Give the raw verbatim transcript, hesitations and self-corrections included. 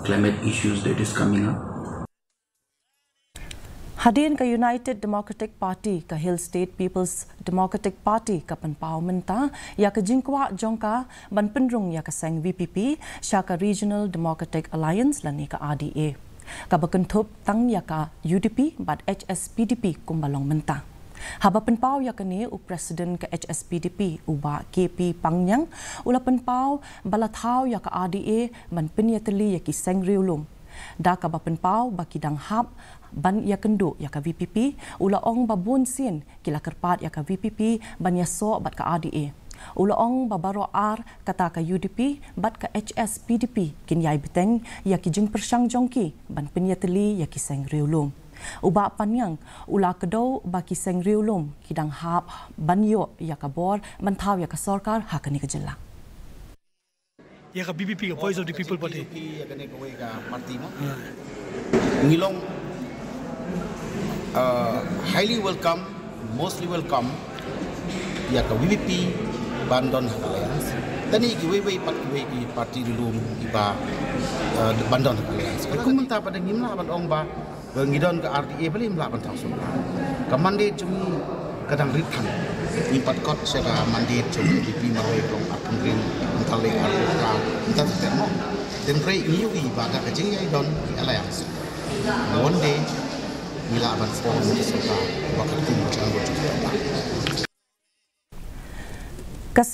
climate issues that is coming up. Hadien ka United Democratic Party, ka Hill State People's Democratic Party ka pynpaw mynta ïa ka jingkwah jong ka ban pynrung ïa ka seng VPP sha ka Regional Democratic Alliance lane ka RDA, kaba kynthup tang ïa ka UDP bad HSPDP kumba long mynta. Haba pynpaw ïa kane, u President ka HSPDP, u Bah K P Pangniang, u la pynpaw ba la thaw ïa ka RDA ban pynïatylli ïa ki seng riewlum. Da kaba pynpaw ba ki dang hap ban ïakynduh ïa ka VPP, u la ong ba bun sien ki la kyrpad ïa ka VPP ban ïasoh bad ka RDA. U la ong ba baroh ar, kata ka UDP bad ka HSPDP, kin ïai bteng ïa ki jingpyrshang jong ki ban pynïatylli ïa ki seng riewlum. U Bah Pangniang u la kdew ba ki seng riewlum ki dang hap ban ïoh ïa ka bor ban thaw ïa ka sorkar ha kane ka jylla. Ïa ka VPP, ka Voice of the People Party. Ïa kane kawei ka party mo. Ngi long uh, highly welcome, mostly welcome ïa ka VPP ban don ha ka alliance. Tang ïa kiwei wei pat kiwei ki party riewlum kiba uh, ban don ha ka alliance. Kum mynta pat ngim lah ban ong ba ngi don ka RDA balei ngim lah ban thaw sorkar. Ka mandate jong ngi ka dang rit than. Ngi pat kot sha ka mandate jong VPP marwei, ka long arphew hynriew, mynta le arphew phra, mynta te mo. Te hynrei ngi ïohi ba da ka jingïadon ki alliance, one day ngi lah ban form sorkar ba katkum ka jingmut jong ka